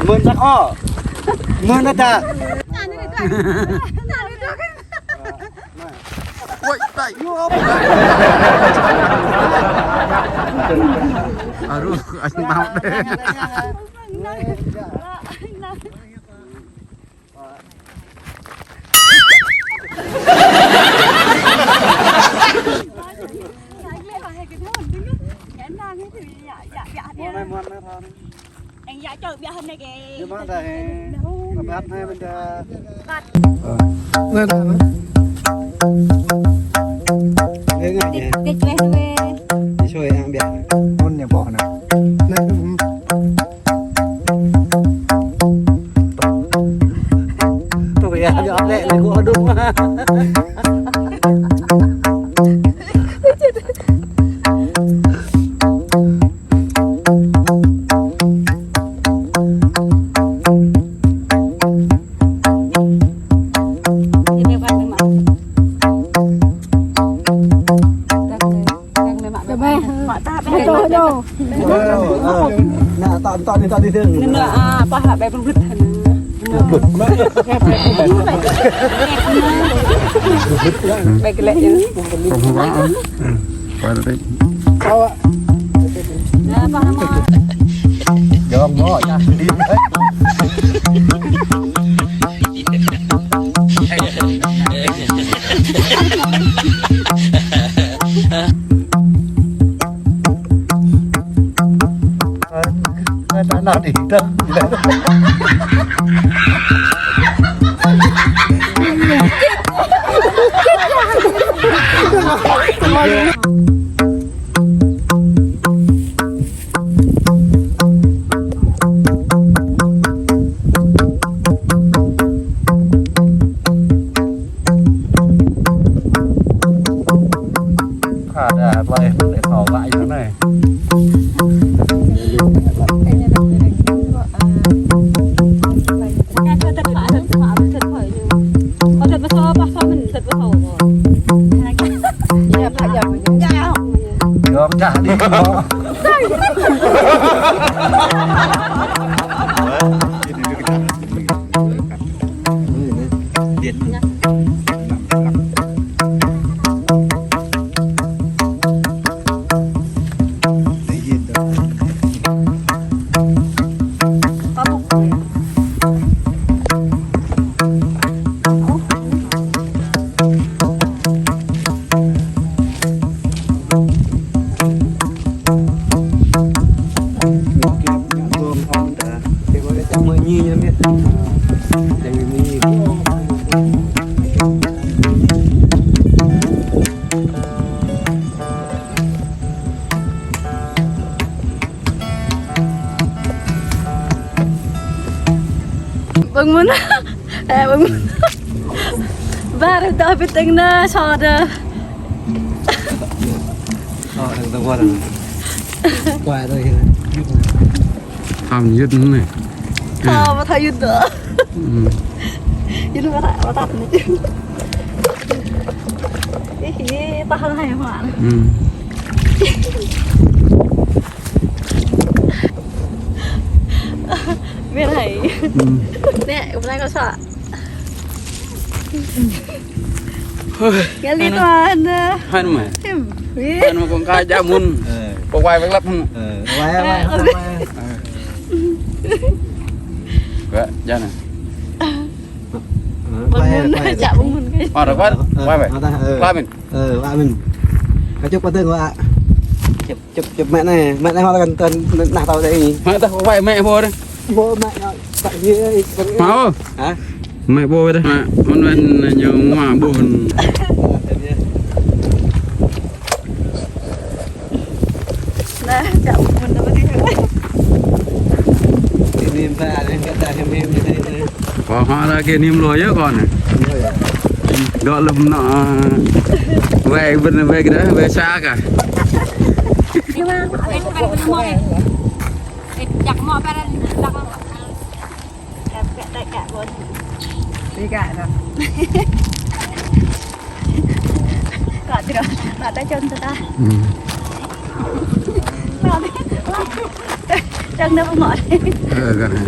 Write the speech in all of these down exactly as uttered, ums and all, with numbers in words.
Mơn ta kho. Mơn ta ta. Ôi, đây. Aduh, anh mau deh. Anh dạy chở bia hôm nay kì. Dư mă dah, eh. Nă băt hai ƀing ta. Băt. Nă dah. Ê, ngă ñe. Kê, kê, kê. Đi sôi ăn bia. Mơn ñu ƀô̆ nă. Nă. Tui ya, ya, lĕ, lĕ, kơ đŭng. Ada, ada, ada, ada, ada, ada, ada. Ƀơ̆ng mơ̆n. Ơ, ƀơ̆ng mơ̆n. Ba rơ̆k tơ pơteng na, so đơ. Ơ, đang tơ ƀơ̆ng. Quay rồi. Tăm yŭt anai. Tăm, ƀu thâo yŭt đơ. Yŭt ƀu thâo, ƀu thâo anai. Ih, ih, tahan hai hoạn. Bên này. Nè, hôm nay có sợ. Kali tuan. Han mă. Em. Han mă kong ka jamun. Kong wai wai lăp. Wai wai. Wai jana. Ƀơ̆ng mơ̆n, wai, wai. Chă ƀơ̆ng mơ̆n. Ơ, wai wai. Wai wai. Wai min. Ơ, wai min. Kơ chụp pơteng wai. Chụp, chụp, chụp mĕ anai. Mĕ anai hŏ lăng tơ̆n nah tao dei. Mă tah wai mĕ ƀô̆ dei. Ƀô̆ mĕ anai. Mă ôh. Hă? Mĕ ƀô̆ dei. Mă, mơ̆n wai ñu mă ƀô̆. Nah, chă ƀơ̆ng mơ̆n tơ pơteng. Ini mbak, ada yang kata yang ini. Kơ hŏ ra kơ nim lŏ yơh kơ anai. Dŏ lơ̆m nŏ, wai ƀơ̆n wai kơ đah, wai sa kah. Kak Tiro, kak ta čon ta. Hmm. Kak ta, Trông nó không mỏi. Ờ, gần hả?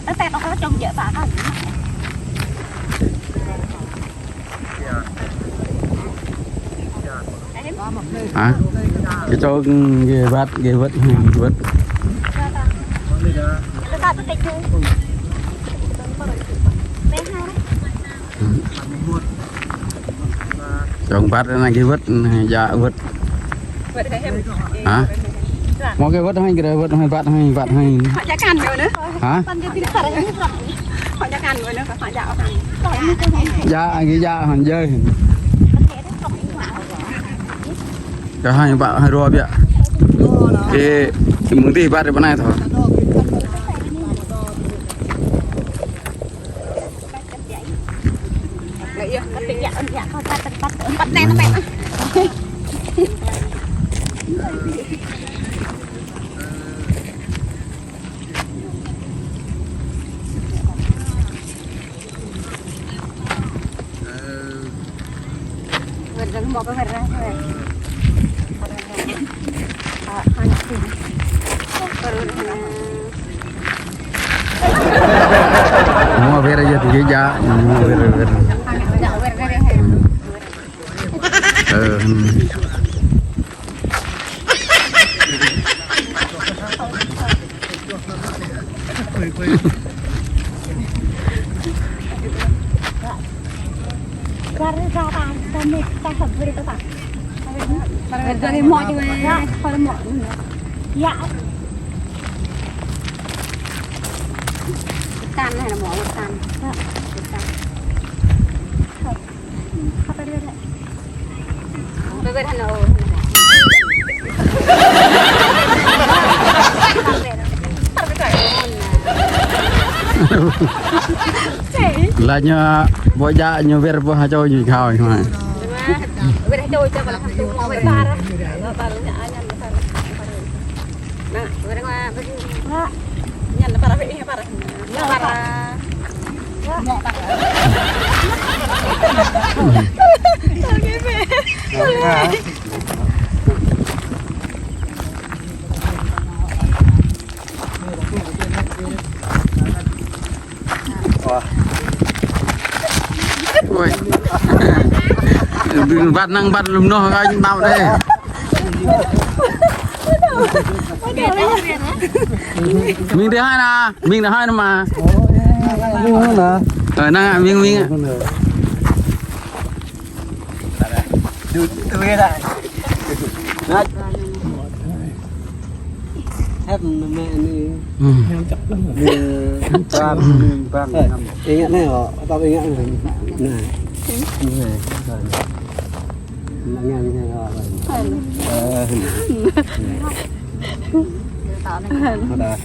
Nó tẹt nó có trông dễ vả con. Hả? Cái chỗ ghê bắt, ghê vớt, ghê vớt. Cái đó tao cứ tịch thôi. Bé hai đấy. Čong ƀăt anai gih wơ̆t, anai djă wơ̆t. Wơ̆t hă? Hă? Mơ̆ gih wơ̆t hă, gih wơ̆t hă, ƀăt hă, ƀăt hă. Hŏ djă kăn mơ̆ anai. Hă? Păn gih tĭ păr hă. Hŏ djă kăn mơ̆ anai, hŏ djă kăn. Djă, gih djă hŏ djơ̆. Kơ hai ƀă hai rua biă. Kơ mơ̆ng tih ƀăt ƀă anai thâo. Mơ̆ wơr yơh, tui djă, mơ̆ wơr, wơr. Ơ, hmm. Tan hă, mơ̆ tan. Tan. Laĭ ñu ƀu djă ñu wơr ƀu hơčâo ñu khao ñu mă. Ôi. Ƀăt năng ƀăt lum noh kơ ñu tao đê. Ming đê hai na, ming đê hai na mă. Ơ, năng ming ming. Hep mẹ ni. Hmm. Bang, bang. Ingat nih, oh, atau ingat nih. Nah. Nah, nah, nah, nah. Eh, nah. Udah.